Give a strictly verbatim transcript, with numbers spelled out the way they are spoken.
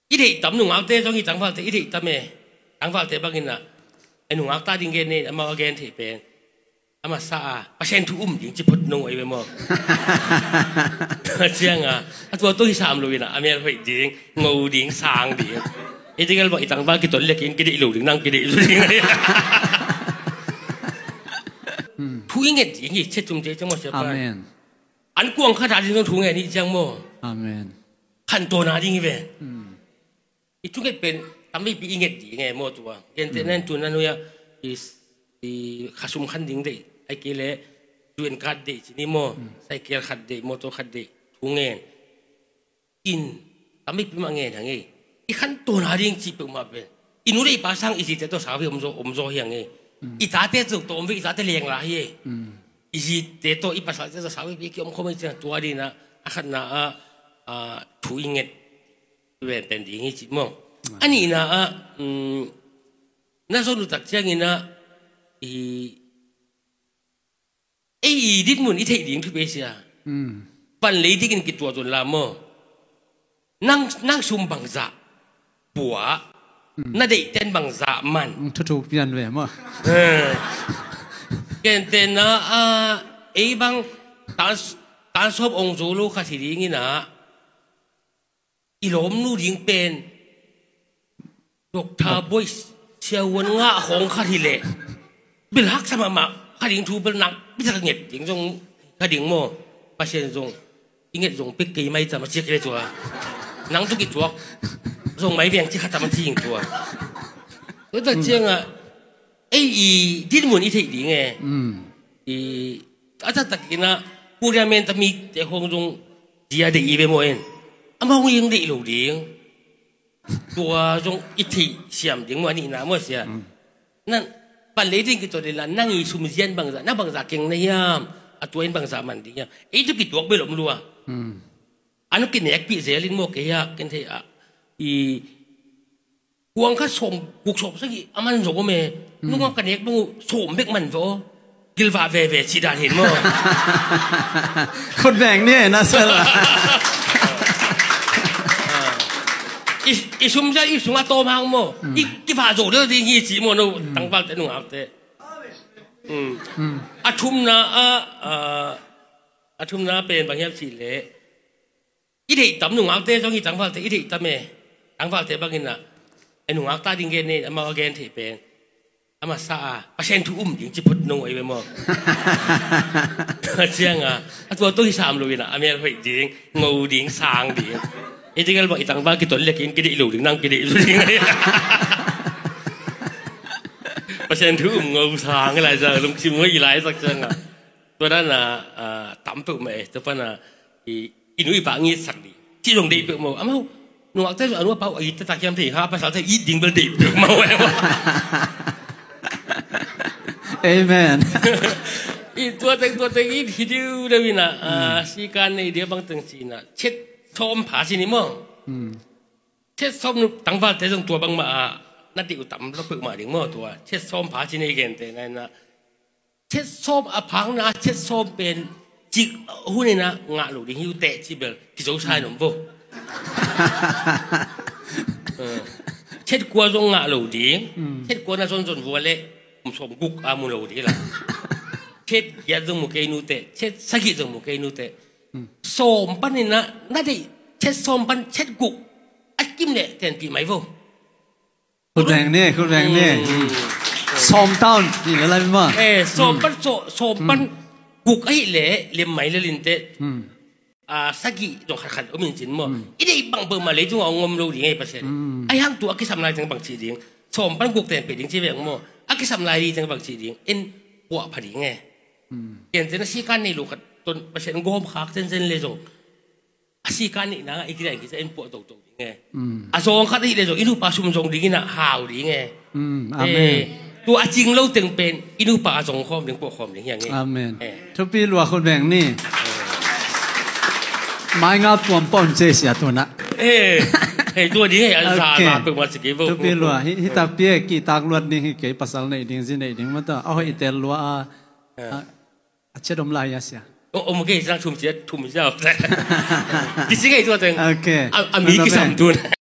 I deih tam nungakte zong hi, tangvalte i deih tam e. Tangvalte bangin ah, e, nungakte ading gen ne, amau a gen theih pen, a masa a Pasian thu um ding ci phot nong oi ve maw? Ciang a, a tua tawh hi sam lo in ah, a mel hoih ding, ngo ding, sang ding. I tigel bang i tangval kiton lek in kideih lo ding, nang kideih zo ding. Thu i nget ding hi, chet tum te ciang maw, sia pa. Amen. An kuang khat a ding zong thu ngen hi ciang maw? Amen. Khantawn a ding hi ve. I thunget pen tampipi i nget ding e maw tua. Gentehna in tu na nuia i, i khasum khan ding deih, ai kei le tuin kat deih ci ni maw. Cycle khat deih, motor khat deih, thu ngen. In tampipi mah ngen hang e. I khantawn a ding ci peuhmah pen, i nu le i pa sang i zite tawh sau hi om zaw, om zaw hi hang e. I tate tawh om ve, i tate leng la hi e. I zite tawh, i pasalte tawh sau hi pi ki om khawm e ciang tua ding a, a khatna a, a, thu i nget pen pen ding hi ci maw? A nihna ah, um, na zon uh tak ciangin ah, i, ei i dinmun i theih ding thupi sia. Pan lei dingin kituat un la maw? Nang, nang sum bangzah pua, na deihten bangzah man. Thuthuk pian ve maw? Eh. Gentehna ah, ei bang tan, tan sawm ong zo lo khat hi dingin ah, i lawmnu ding pen Doctor Boys, siavuan ngah khawng khat hi leh, bil haksa mahmah kha ding, thu bel nak bitak nget ding zong kha ding maw? Pasian zong i nget zong pek kei mai tam a ciak le tua. Nang tuk i tuak zong mai veng ci kha tam a ci ing tua. Tua tak ciangah ei i dinmun i theih ding e. I a taktak in ah Korea men tami te khawng zong dia deih i ve maw en. Amau hong deih lo ding. Tua zong i theih siam ding maw, a nihna maw sia. Nan pan lei ding kituat leh la, nang i sumzian bangzah, na bangzah keng na hiam? A tua in bangzah man ding hiam? Ei tu kituak bel om lua. An kinekpih zel in maw, kei a ken thei ah. I kuang khat sawm guk sawm sagih a man zong om e. Nungak ka nek bang uh sawm bek man vaw. Gilvah veve cih dan hin maw? Khut beng ni na sel. I, i sum sia i sung a tawm hang maw? I, kivah zo del ding hi ci maw, no tangvalte nungakte. A thumna a, a, a thumna pen bang hiam cih leh, i deih tam nungakte zong hi, tangvalte i deih tam e. Tangvalte bangin ah, e, nungakte ading gen ne, amau a gen theih pen, a masa a Pasian thu um ding ci phot nong oi ve maw? Ciang a, a tua tawh hi sam lo in ah, a mel hoih ding, ngo ding, sang ding. I tigel bang i tangval kiton lek in kideih lo ding, nang kideih zo ding. Pasian thu um, ngo, sang lai sa lungsim hoih i lai sak ciang a. Tua dan a, a, tam peuhmah e, tua pan a, i, i nu i pa ngitsak ding. Ci zong deih peuhmah. Amau, nungakte zong a nu a pa uh a it taktak hiam thei, ha, pasalte it ding bel deih peuhmah e. Amen. I tua teng, tua teng, i hi diu deuh in a, a, sikan nei dia bang teng ci in a. Chet sawm pha ci ni maw? Chet sawm nu, tangvalte zong tua bangmah a, na deih uh tam lo peuhmah ding maw tua. Chet sawm pha ci ni, gentehna in a. Chet sawm a phakna, chet sawm pen cik hun in a ngah lo ding hi uh teh ci bel, kizo sa in om vo. Eh, chet kua zong ngah lo ding, chet kua na zonzon vua leh, kum sawm guk a mu lo ding la. Chet giat zong mu kei nu teh, chet sagih zong mu kei nu teh. Sawm pan in a, na deih, chet sawm pan chet guk a kim leh tenpih mai vo. Khut beng ni, khut beng ni. Sawm tawn ni le lai maw? Eh, sawm pan, sawm pan guk ahih leh lem mai le lin teh. A, sagih dong khatkhat om in cin maw? I deih bang peuhmah leitung a hong om lo ding e, Pasian. Ahi hang tua a kisam lai teng bang ci ding? Sawm pan guk tenpih ding ci veng maw? A kisam lai ding teng bang ci ding? En puah pha ding e. Gentehna sikan nei lo khat ton Pasian gawm khak zenzen le zong, a sikan neihna i kidain kisa en puah toto ding e. A zawng khat ahih le zong i nupa sum zong ding in a hau ding e. Amen. Eh, tua a cing lo teng pen i nupa a zong khawm ding, puah khawm ding hi hang e. Amen. Eh. Thupi lua, khut beng ni. Mai nga puam pon ce sia tu na. Eh, hei tua ding e, a za, okay, za peuhmah ci kei vo. Thupi lua, hi, hi takpi e, kihtak luat ding hi kei, pasal nei ding, zi nei ding mata, a hoih i tel lua a, a, a ciat om lai a sia. O, om kei, sang thum ciat, thum ciat. Kisi kei tua teng. Okay. A, a mi kisam tu na.